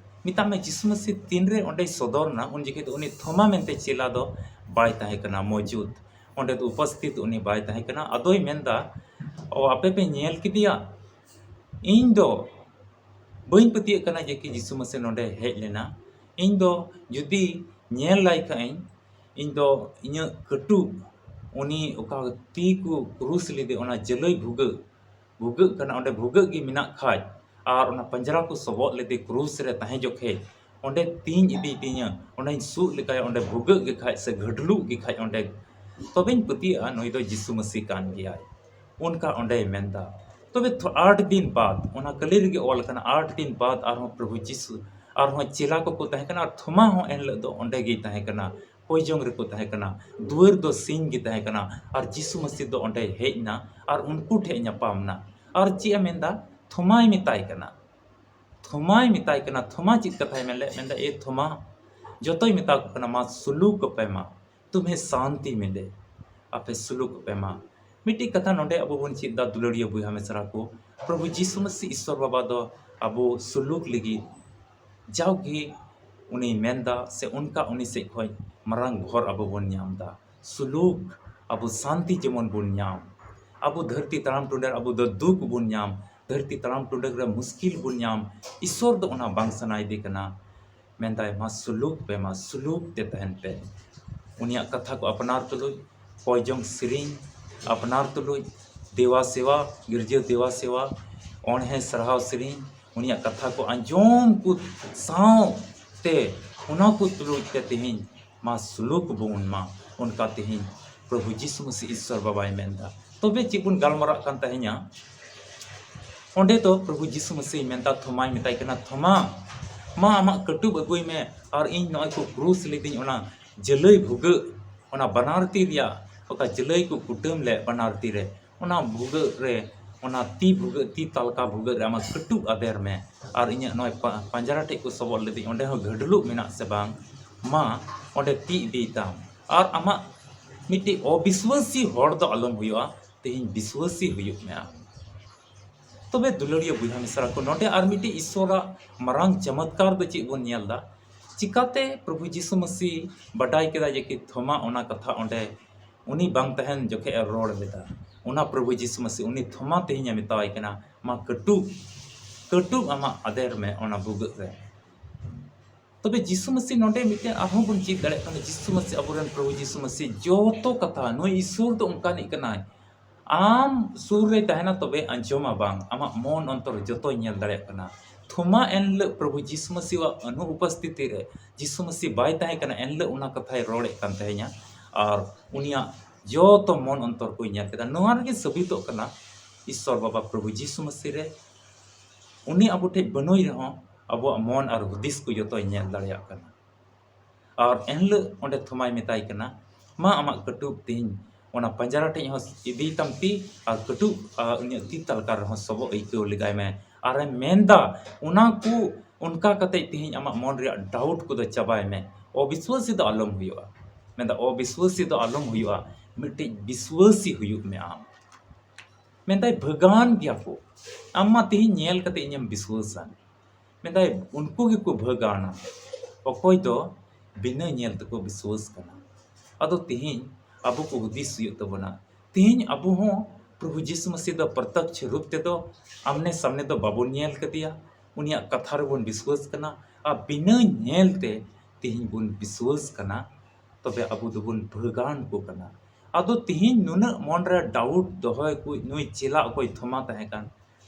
ᱢᱮᱛᱟᱜ ᱢᱮ ᱡᱤᱥᱩ ᱢᱟᱹᱥᱤ ᱛᱤᱱᱨᱮ ᱚᱸᱰᱮᱭ ᱥᱚᱫᱚᱨ ᱮᱱᱟ, ᱩᱱ ᱡᱚᱠᱷᱮᱡ ᱫᱚ ᱩᱱᱤ ᱛᱷᱚᱢᱟ ᱢᱮᱱᱛᱮ ᱪᱮᱞᱟ ᱫᱚ ᱵᱟᱭ ᱛᱟᱦᱮᱸ ᱠᱟᱱᱟ ᱢᱚᱡᱩᱫ, ᱚᱸᱰᱮ ᱫᱚ ᱩᱯᱚᱥᱛᱷᱤᱛ ᱩᱱᱤ ᱵᱟᱭ ᱛᱟᱦᱮᱸ ᱠᱟᱱᱟ᱾ ᱟᱫᱚᱭ ᱢᱮᱱᱫᱟ, "ᱚ, ᱟᱯᱮ ᱯᱮ ᱧᱮᱞ ᱠᱮᱫᱮᱭᱟ? ᱤᱧ ᱫᱚ ᱵᱟᱹᱧ ᱯᱟᱹᱛᱭᱟᱹᱜ ᱠᱟᱱᱟ ᱡᱮ ᱠᱤ ᱡᱤᱥᱩ ᱢᱟᱹᱥᱤ ᱱᱚᱰᱮ ᱦᱮᱡ ᱞᱮᱱᱟ᱾ ᱤᱧ ᱫᱚ ᱡᱩᱫᱤ ᱧᱮᱞ ᱞᱟᱭ ᱠᱷᱟᱡ ᱤᱧ, ᱤᱧ ᱫᱚ ᱤᱧᱟᱹᱜ ᱠᱟᱹᱴᱩᱵ ᱩᱱᱤ ᱚᱠᱟ ᱛᱤ ᱠᱚ ᱠᱨᱩᱥ ᱞᱮᱫᱮ, ᱚᱱᱟ ᱡᱟᱹᱞᱟᱹᱭ ᱵᱷᱩᱜᱟᱹᱜ, ᱵᱷᱩᱜᱟᱹᱜ ᱠᱟᱱᱟ, ᱚᱸᱰᱮ ᱵᱷᱩᱜᱟᱹᱜ ᱜᱮ ᱢᱮᱱᱟᱜ ᱠᱷᱟᱡ, ᱟᱨ ᱚᱱᱟ ᱯᱟᱸᱡᱽᱨᱟ ᱠᱚ ᱥᱚᱵᱚᱜ ᱞᱮᱫᱮ ᱠᱨᱩᱥ ᱨᱮ ᱛᱟᱦᱮᱸ ᱡᱚᱠᱷᱮᱡ ᱚᱸᱰᱮ ᱛᱤᱧ ᱤᱫᱤᱭ ᱛᱤᱧᱟᱹ, ᱚᱸᱰᱮᱧ ᱥᱩᱜ ᱞᱮᱠᱷᱟᱡ, ᱚᱸᱰᱮ ᱵᱷᱩᱜᱟᱹᱜ ᱜᱮ ᱠᱷᱟᱡ ᱥᱮ ᱜᱷᱟᱹᱰᱞᱩᱜ ᱜᱮ ᱠᱷᱟᱡ ᱚᱸᱰᱮ, ᱛᱚᱵᱮᱧ ᱯᱟᱹᱛᱭᱟᱹᱜᱼᱟ ᱱᱩᱭ ᱫᱚ ᱡᱤᱥᱩ ᱢᱟᱹᱥᱤ ᱠᱟᱱ ᱜᱮᱭᱟᱭ᱾" ᱚᱱᱠᱟ ᱚᱸᱰᱮᱭ ᱢᱮᱱᱫᱟ᱾ ᱛᱚᱵᱮ ᱛᱷᱚ-, ᱟᱴ ᱫᱤᱱ ᱵᱟᱫ, ᱚᱱᱟ ᱠᱟᱹᱞᱤ ᱨᱮᱜᱮ ᱚᱞ ᱠᱟᱱᱟ, ᱟᱴ ᱫᱤᱱ ᱵᱟᱫ ᱟᱨᱦᱚᱸ ᱯᱨᱚᱵᱷᱩ ᱡᱤᱥᱩ, ᱟᱨᱦᱚᱸ ᱪᱮᱞᱟ ᱠᱚᱠᱚ ᱛᱟᱦᱮᱸ ᱠᱟᱱᱟ, ᱟᱨ ᱛᱷᱚᱢᱟ ᱦᱚᱸ ᱮᱱᱦᱤᱞᱳᱜ ᱫᱚ ᱚᱸᱰᱮ ᱜᱮᱭ ᱛᱟᱦᱮᱸ ᱠᱟᱱᱟ, ᱠᱚᱭᱡᱚᱝ ᱨᱮᱠᱚ ᱛᱟᱦᱮᱸ ᱠᱟᱱᱟ, ᱫᱩᱣᱟᱹᱨ ᱫᱚ ᱥᱤᱧ ᱜᱮ ᱛᱟᱦᱮᱸ ᱠᱟᱱᱟ, ᱟᱨ ᱡᱤᱥᱩ ᱢᱟᱹᱥᱤ ᱫᱚ ᱚᱸᱰᱮᱭ ᱦᱮᱡ ᱮᱱᱟ ᱟᱨ ᱩᱱᱠᱩ ᱴᱷᱮᱡ ᱧᱟᱯᱟᱢ ᱮᱱᱟ᱾ ᱟᱨ ᱪᱮᱫ ᱮ ᱢᱮᱱᱫᱟ? ᱛᱷᱚᱢᱟᱭ ᱢᱮᱛᱟᱭ ᱠᱟᱱᱟ, ᱛᱷᱚᱢᱟᱭ ᱢᱮᱛᱟᱭ ᱠᱟᱱᱟ᱾ ᱛᱷᱚᱢᱟ ᱪᱮᱫ ᱠᱟᱛᱷᱟᱭ ᱢᱮᱱ ᱞᱮᱫ? ᱢᱮᱱᱫᱟ, "ᱮ ᱛᱷᱚᱢᱟ", ᱡᱚᱛᱚᱭ ᱢᱮᱛᱟ ᱠᱚ ᱠᱟᱱᱟ, "ᱢᱟ ᱥᱩᱞᱩᱠ ᱠᱚᱯᱮ ᱢᱟ, ᱛᱩᱢᱦᱮ ᱥᱟᱱᱛᱤ ᱢᱤᱞᱮ", ᱟᱯᱮ ᱥᱩᱞᱩᱠ ᱠᱚᱯᱮ ᱢᱟ᱾ ᱢᱤᱫᱴᱤᱡ ᱠᱟᱛᱷᱟ ᱱᱚᱰᱮ ᱟᱵᱚ ᱵᱚᱱ ᱪᱮᱫ ᱫᱟ, ᱫᱩᱞᱟᱹᱲᱤᱭᱟᱹ ᱵᱚᱭᱦᱟ ᱢᱤᱥᱨᱟ ᱠᱚ, ᱯᱨᱚᱵᱷᱩ ᱡᱤᱥᱩ ᱢᱟᱹᱥᱤ ᱤᱥᱥᱚᱨ ᱵᱟᱵᱟ ᱫᱚ ᱟᱵᱚ ᱥᱩᱞᱩᱠ ᱞᱟᱹᱜᱤᱫ ᱡᱟᱣᱜᱮ ᱩᱱᱤᱭ ᱢᱮᱱᱫᱟ, ᱥᱮ ᱚᱱᱠᱟ ᱩᱱᱤ ᱥᱮᱫ ᱠᱷᱚᱱ ᱢᱟᱨᱟᱝ ᱵᱷᱚᱨ ᱟᱵᱚ ᱵᱚᱱ ᱧᱟᱢ ᱫᱟ᱾ ᱥᱩᱞᱩᱠ, ᱟᱵᱚ ᱥᱟᱱᱛᱤ ᱡᱮᱢᱚᱱ ᱵᱚᱱ ᱧᱟᱢ᱾ ᱟᱵᱚ ᱫᱷᱟᱹᱨᱛᱤ ᱛᱟᱲᱟᱢ ᱴᱩᱰᱟᱹ ᱨᱮ ᱟᱵᱚ ᱫᱚ ᱫᱩᱠ ᱵᱚᱱ ᱧᱟᱢ, ᱫᱷᱟᱹᱨᱛᱤ ᱛᱟᱲᱟᱢ ᱴᱩᱰᱟᱹ ᱨᱮ ᱢᱩᱥᱠᱤᱞ ᱵᱚᱱ ᱧᱟᱢ᱾ ᱤᱥᱥᱚᱨ ᱫᱚ ᱚᱱᱟ ᱵᱟᱝ ᱥᱟᱱᱟᱭᱮᱫᱮ ᱠᱟᱱᱟ᱾ ᱢᱮᱱᱫᱟᱭ, "ᱢᱟ ᱥᱩᱞᱩᱠ ᱯᱮ, ᱢᱟ ᱥᱩᱞᱩᱠ ᱛᱮ ᱛᱟᱦᱮᱱ ᱯᱮ᱾" ᱩᱱᱤᱭᱟᱜ ᱠᱟᱛᱷᱟ ᱠᱚ ᱟᱯᱱᱟᱨ ᱛᱩᱞᱩᱡ, ᱠᱚᱭᱡᱚᱝ ᱥᱮᱨᱮᱧ ᱟᱯᱱᱟᱨ ᱛᱩᱞᱩᱡ, ᱫᱮᱣᱟ ᱥᱮᱣᱟ, ᱜᱤᱨᱡᱟᱹ ᱫᱮᱣᱟ ᱥᱮᱣᱟ, ᱚᱬᱦᱮ ᱥᱟᱨᱦᱟᱣ ᱥᱮᱨᱮᱧ, ᱩᱱᱤᱭᱟᱜ ᱠᱟᱛᱷᱟ ᱠᱚ ᱟᱸᱡᱚᱢ ᱠᱚ ᱥᱟᱶᱛᱮ ᱚᱱᱟ ᱠᱚ ᱛᱩᱞᱩᱡ ᱛᱮ ᱛᱮᱦᱮᱧ ᱢᱟ ᱥᱩᱞᱩᱠ ᱵᱚᱱ ᱢᱟ, ᱚᱱᱠᱟ ᱛᱮᱦᱮᱧ ᱯᱨᱚᱵᱷᱩ ᱡᱤᱥᱩ ᱢᱟᱹᱥᱤ ᱤᱥᱥᱚᱨ ᱵᱟᱵᱟᱭ ᱢᱮᱱᱫᱟ᱾ ᱛᱚᱵᱮ ᱪᱮᱫ ᱵᱚᱱ ᱜᱟᱞᱢᱟᱨᱟᱜ ᱠᱟᱱ ᱛᱟᱦᱮᱧᱟ? ᱚᱸᱰᱮ ᱫᱚ ᱯᱨᱚᱵᱷᱩ ᱡᱤᱥᱩ ᱢᱟᱹᱥᱤᱭ ᱢᱮᱱᱫᱟ, ᱛᱷᱚᱢᱟᱭ ᱢᱮᱛᱟᱭ ᱠᱟᱱᱟ, "ᱛᱷᱚᱢᱟ, ᱢᱟ ᱟᱢᱟᱜ ᱠᱟᱹᱴᱩᱵ ᱟᱹᱜᱩᱭ ᱢᱮ, ᱟᱨ ᱤᱧ ᱱᱚᱜᱼᱚᱭ ᱠᱚ ᱠᱨᱩᱥ ᱞᱤᱫᱤᱧ, ᱚᱱᱟ ᱡᱟᱹᱞᱟᱹᱭ ᱵᱷᱩᱜᱟᱹᱜ, ᱚᱱᱟ ᱵᱟᱱᱟᱨ ᱛᱤ ᱨᱮᱭᱟᱜ ᱚᱠᱟ ᱡᱟᱹᱞᱟᱹᱭ ᱠᱚ ᱠᱩᱴᱟᱹᱢ ᱞᱮᱫ ᱵᱟᱱᱟᱨ ᱛᱤ ᱨᱮ, ᱚᱱᱟ ᱵᱷᱩᱜᱟᱹᱜ ᱨᱮ, ᱚᱱᱟ ᱛᱤ ᱵᱷᱩᱜᱟᱹᱜ, ᱛᱤ ᱛᱟᱞᱠᱟ ᱵᱷᱩᱜᱟᱹᱜ ᱨᱮ ᱟᱢᱟᱜ ᱠᱟᱹᱴᱩᱵ ᱟᱫᱮᱨ ᱢᱮ, ᱟᱨ ᱤᱧᱟᱹᱜ ᱱᱚᱜᱼᱚᱭ ᱯᱟ-, ᱯᱟᱸᱡᱽᱨᱟ ᱴᱷᱮᱡ ᱠᱚ ᱥᱚᱵᱚᱫ ᱞᱤᱫᱤᱧ, ᱚᱸᱰᱮ ᱦᱚᱸ ᱜᱷᱟᱹᱰᱞᱩᱜ ᱢᱮᱱᱟᱜ ᱥᱮ ᱵᱟᱝ, ᱢᱟ ᱚᱸᱰᱮ ᱛᱤ ᱤᱫᱤᱭ ᱛᱟᱢ, ᱟᱨ ᱟᱢᱟᱜ ᱢᱤᱫᱴᱤᱡ ᱚᱵᱤᱥᱣᱟᱹᱥᱤ ᱦᱚᱲ ᱫᱚ ᱟᱞᱚᱢ ᱦᱩᱭᱩᱜᱼᱟ, ᱛᱮᱦᱮᱧ ᱵᱤᱥᱣᱟᱹᱥᱤ ᱦᱩᱭᱩᱜ ᱢᱮ ᱟᱢ᱾ ᱛᱚᱵᱮ ᱫᱩᱞᱟᱹᱲᱤᱭᱟᱹ ᱵᱚᱭᱦᱟ ᱢᱤᱥᱨᱟ ᱠᱚ, ᱱᱚᱰᱮ ᱟᱨ ᱢᱤᱫᱴᱤᱡ ᱤᱥᱥᱚᱨᱟᱜ ᱢᱟᱨᱟᱝ ᱪᱚᱢᱚᱛᱠᱟᱨ ᱫᱚ ᱪᱮᱫ ᱵᱚᱱ ᱧᱮᱞ ᱮᱫᱟ? ᱪᱤᱠᱟᱛᱮ ᱯᱨᱚᱵᱷᱩ ᱡᱤᱥᱩ ᱢᱟᱹᱥᱤ ᱵᱟᱰᱟᱭ ᱠᱮᱫᱟ ᱡᱮ ᱠᱤ ᱛᱷᱚᱢᱟ ᱚᱱᱟ ᱠᱟᱛᱷᱟ ᱚᱸᱰᱮ ᱩᱱᱤ ᱵᱟᱝ ᱛᱟᱦᱮᱱ ᱡᱚᱠᱷᱮᱡ ᱮ ᱨᱚᱲ ᱞᱮᱫᱟ? ᱚᱱᱟ ᱯᱨᱚᱵᱷᱩ ᱡᱤᱥᱩ ᱢᱟᱹᱥᱤ ᱩᱱᱤ ᱛᱷᱚᱢᱟ ᱛᱮᱦᱮᱧ ᱮ ᱢᱮᱛᱟᱣᱟᱭ ᱠᱟᱱᱟ, "ᱢᱟ ᱠᱟᱹᱴᱩᱵ, ᱠᱟᱹᱴᱩᱵ ᱟᱢᱟᱜ ᱟᱫᱮᱨ ᱢᱮ ᱚᱱᱟ ᱵᱷᱩᱜᱟᱹᱜ ᱨᱮ᱾" ᱛᱚᱵᱮ ᱡᱤᱥᱩ ᱢᱟᱹᱥᱤ ᱱᱚᱰᱮ ᱢᱤᱫᱴᱮᱱ ᱟᱨᱦᱚᱸ ᱵᱚᱱ ᱪᱮᱫ ᱫᱟᱲᱮᱭᱟᱜ ᱠᱟᱱᱟ, ᱡᱤᱥᱩ ᱢᱟᱹᱥᱤ, ᱟᱵᱚᱨᱮᱱ ᱯᱨᱚᱵᱷᱩ ᱡᱤᱥᱩ ᱢᱟᱹᱥᱤ ᱡᱚᱛᱚ ᱠᱟᱛᱷᱟ, ᱱᱩᱭ ᱤᱥᱥᱚᱨ ᱫᱚ ᱚᱱᱠᱟᱱᱤᱡ ᱠᱟᱱᱟᱭ, ᱟᱢ ᱥᱩᱨ ᱨᱮ ᱛᱟᱦᱮᱱᱟ ᱛᱚᱵᱮ ᱟᱸᱡᱚᱢᱟ ᱵᱟᱝ, ᱟᱢᱟᱜ ᱢᱚᱱ ᱚᱱᱛᱚᱨ ᱡᱚᱛᱚᱭ ᱧᱮᱞ ᱫᱟᱲᱮᱭᱟᱜ ᱠᱟᱱᱟ᱾ ᱛᱷᱚᱢᱟ ᱮᱱᱦᱤᱞᱳᱜ ᱯᱨᱚᱵᱷᱩ ᱡᱤᱥᱩ ᱢᱟᱹᱥᱤᱣᱟᱜ ᱚᱱᱩᱯᱚᱥᱛᱷᱤᱛᱤ ᱨᱮ ᱡᱤᱥᱩ ᱢᱟᱹᱥᱤ ᱵᱟᱭ ᱛᱟᱦᱮᱸ ᱠᱟᱱᱟ, ᱮᱱᱦᱤᱞᱳᱜ ᱚᱱᱟ ᱠᱟᱛᱷᱟᱭ ᱨᱚᱲᱮᱫ ᱠᱟᱱ ᱛᱟᱦᱮᱸᱧᱟ᱾ ᱟᱨ ᱩᱱᱤᱭᱟᱜ ᱡᱚᱛᱚ ᱢᱚᱱ ᱚᱱᱛᱚᱨ ᱠᱚᱭ ᱧᱮᱞ ᱠᱮᱫᱟ᱾ ᱱᱚᱣᱟ ᱨᱮᱜᱮ ᱥᱟᱹᱵᱤᱛᱚᱜ ᱠᱟᱱᱟ ᱤᱥᱥᱚᱨ ᱵᱟᱵᱟ ᱯᱨᱚᱵᱷᱩ ᱡᱤᱥᱩ ᱢᱟᱹᱥᱤ ᱨᱮ᱾ ᱩᱱᱤ ᱟᱵᱚ ᱴᱷᱮᱡ ᱵᱟᱹᱱᱩᱭ ᱨᱮᱦᱚᱸ ᱟᱵᱚᱣᱟᱜ ᱢᱚᱱ ᱟᱨ ᱦᱩᱫᱤᱥ ᱠᱚ ᱡᱚᱛᱚᱭ ᱧᱮᱞ ᱫᱟᱲᱮᱭᱟᱜ ᱠᱟᱱᱟ᱾ ᱟᱨ ᱮᱱᱦᱤᱞᱳᱜ ᱚᱸᱰᱮ ᱛᱷᱚᱢᱟᱭ ᱢᱮᱛᱟᱭ ᱠᱟᱱᱟ, "ᱢᱟ ᱟᱢᱟᱜ ᱠᱟᱹᱴᱩᱵ ᱛᱤᱦᱤᱧ ᱚᱱᱟ ᱯᱟᱸᱡᱽᱨᱟ ᱴᱷᱮᱡ ᱦᱚᱸ ᱤᱫᱤᱭ ᱛᱟᱢ ᱛᱤ, ᱟᱨ ᱠᱟᱹᱴᱩᱵ, ᱟᱨ ᱩᱱᱤᱭᱟᱜ ᱛᱤ ᱛᱟᱞᱠᱟ ᱨᱮᱦᱚᱸ ᱥᱚᱵᱚᱜ ᱟᱹᱭᱠᱟᱹᱣ ᱞᱮᱜᱟᱭ ᱢᱮ᱾" ᱟᱨᱮᱢ ᱢᱮᱱᱫᱟ, ᱚᱱᱟ ᱠᱚ ᱚᱱᱠᱟ ᱠᱟᱛᱮ ᱛᱤᱦᱤᱧ ᱟᱢᱟᱜ ᱢᱚᱱ ᱨᱮᱭᱟᱜ ᱰᱟᱣᱩᱴ ᱠᱚᱫᱚ ᱪᱟᱵᱟᱭ ᱢᱮ᱾ ᱚᱵᱤᱥᱣᱟᱹᱥᱤ ᱫᱚ ᱟᱞᱚᱢ ᱦᱩᱭᱩᱜᱼᱟ᱾ ᱢᱮᱱᱫᱟ, ᱚᱵᱤᱥᱣᱟᱹᱥᱤ ᱫᱚ ᱟᱞᱚᱢ ᱦᱩᱭᱩᱜᱼᱟ, ᱢᱤᱫᱴᱤᱡ ᱵᱤᱥᱣᱟᱹᱥᱤ ᱦᱩᱭᱩᱜ ᱢᱮ ᱟᱢ᱾ ᱢᱮᱱᱫᱟᱭ, ᱵᱷᱟᱹᱜᱟᱱ ᱜᱮᱭᱟ ᱠᱚ, ᱟᱢ ᱢᱟ ᱛᱤᱦᱤᱧ ᱧᱮᱞ ᱠᱟᱛᱮ ᱤᱧᱮᱢ ᱵᱤᱥᱣᱟᱹᱥᱟ᱾ ᱢᱮᱱᱫᱟᱭ, ᱩᱱᱠᱩ ᱜᱮᱠᱚ ᱵᱷᱟᱹᱜᱟᱱᱟ, ᱚᱠᱚᱭ ᱫᱚ ᱵᱤᱱᱟᱹ ᱧᱮᱞ ᱛᱮᱠᱚ ᱵᱤᱥᱣᱟᱹᱥ ᱠᱟᱱᱟ᱾ ᱟᱫᱚ ᱛᱤᱦᱤᱧ ᱟᱵᱚ ᱠᱚ ᱦᱩᱫᱤᱥ ᱦᱩᱭᱩᱜ ᱛᱟᱵᱚᱱᱟ᱾ ᱛᱤᱦᱤᱧ ᱟᱵᱚ ᱦᱚᱸ ᱯᱨᱚᱵᱷᱩ ᱡᱤᱥᱩ ᱢᱟᱹᱥᱤ ᱫᱚ ᱯᱨᱚᱛᱚᱠᱷ ᱨᱩᱯ ᱛᱮᱫᱚ ᱟᱢᱱᱮ ᱥᱟᱢᱱᱮ ᱫᱚ ᱵᱟᱵᱚᱱ ᱧᱮᱞ ᱠᱟᱫᱮᱭᱟ, ᱩᱱᱤᱭᱟᱜ ᱠᱟᱛᱷᱟ ᱨᱮᱵᱚᱱ ᱵᱤᱥᱣᱟᱹᱥ ᱠᱟᱱᱟ᱾ ᱟᱨ ᱵᱤᱱᱟᱹ ᱧᱮᱞ ᱛᱮ ᱛᱤᱦᱤᱧ ᱵᱚᱱ ᱵᱤᱥᱣᱟᱹᱥ ᱠᱟᱱᱟ, ᱛᱚᱵᱮ ᱟᱵᱚ ᱫᱚᱵᱚᱱ ᱵᱷᱟᱹᱜᱟᱱ ᱠᱚ ᱠᱟᱱᱟ᱾ ᱟᱫᱚ ᱛᱤᱦᱤᱧ ᱱᱩᱱᱟᱹᱜ ᱢᱚᱱ ᱨᱮ ᱰᱟᱣᱩᱴ ᱫᱚᱦᱚᱭ ᱠᱚ, ᱱᱩᱭ ᱪᱮᱞᱟ ᱚᱠᱚᱭ ᱛᱷᱚᱢᱟ ᱛᱟᱦᱮᱸ ᱠᱟᱱ,